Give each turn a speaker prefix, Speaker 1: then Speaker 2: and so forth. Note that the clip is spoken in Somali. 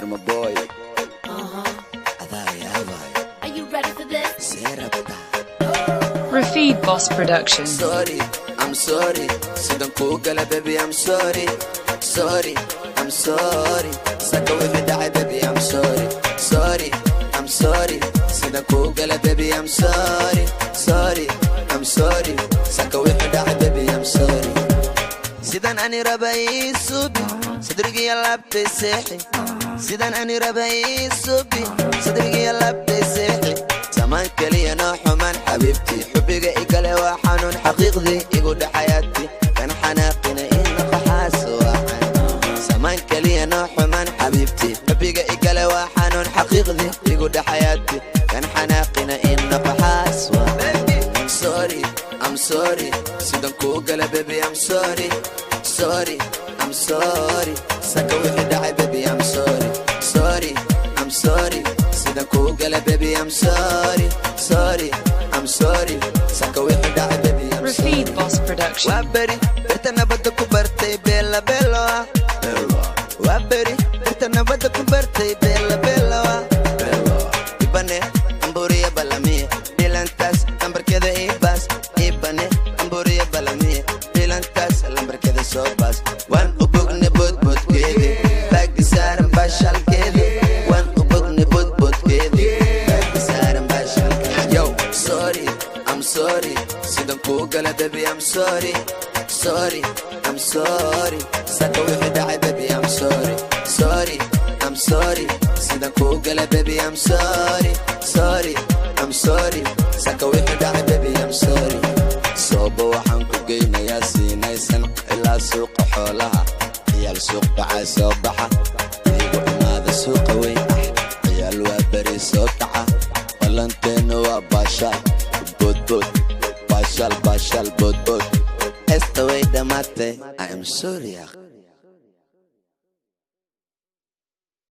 Speaker 1: Sharma Boy. Adaa yaabay.
Speaker 2: Are you ready for this?
Speaker 1: See rabtaa?
Speaker 3: Rafid Boss Production.
Speaker 1: Sorry, I'm sorry. Sidan kuu gala, baby, I'm sorry. Sorry, I'm sorry. Saka wixii dhacay, baby, I'm sorry. Sorry, I'm sorry. Sidan kuu gala, baby, I'm sorry. Sorry, I'm sorry. Saka wixii dhacay, baby, I'm sorry. Sidan ani raba ii subi, sadrigiya laabtay seexi. Sidan ani raba ii subi, sadrigiya laabtay seexi. Samaan keliya noo xumaan, xabiibtii. Xubbiga igale waa xanuun, xaqiiqdii igu dhaxayaati. Kan xanaaqina in qaxaas waacan. Samaan keliya noo xumaan, xabiibtii. Xubbiga igale waa xanuun, xaqiiqdii igu dhaxayaati. Kan xanaaqina in qaxaas waacan. Sorry, I'm sorry. Sidan kuu gala, baby, I'm sorry. Sorry, I'm sorry. Saka wixii dhacay, baby, I'm sorry. Sorry, I'm sorry. Sidan kuu gala, baby, I'm sorry. Sorry, I'm sorry. Saka wixii dhacay, baby, I'm sorry.
Speaker 3: Rafid Boss Production.
Speaker 1: Waa beri birta nabadda ku bartay, beela beelo ah. Waa beri birta nabadda ku bartay, beela beelo ah. Ibane amburiya balamiye, bilantaas lambarkeeda ii baas. Ibane amburiya balamiye, bilantaas lambarkeeda soo baas. Waan u bogne boodboodkeedi, baagi saaran baashalkeedi. Waan u bogne boodboodkeedi, baagi saaran baashalkeedi. Yo, sorry, I'm sorry. Sidan kuu gala, baby, I'm sorry. Sorry, I'm sorry. Saka wixii dhacay, baby, I'm sorry. Sorry, I'm sorry. Sidan kuu gala, baby, I'm sorry. Sorry, I'm sorry. Saka wixii dhacay, baby, I'm sorry. Sooba waxaan ku geynayaa siinaysan ilaa suuqa xoolaha. Ciyaal suuq bacaa soo baxa, iigu imaada suuqa weyn ah. Ciyaal waa beri soo kaca, ballanteenna waa baashaal, boodbood, baashaal, baashaal, boodbood. Heesta way dhammaatay. I am sorry.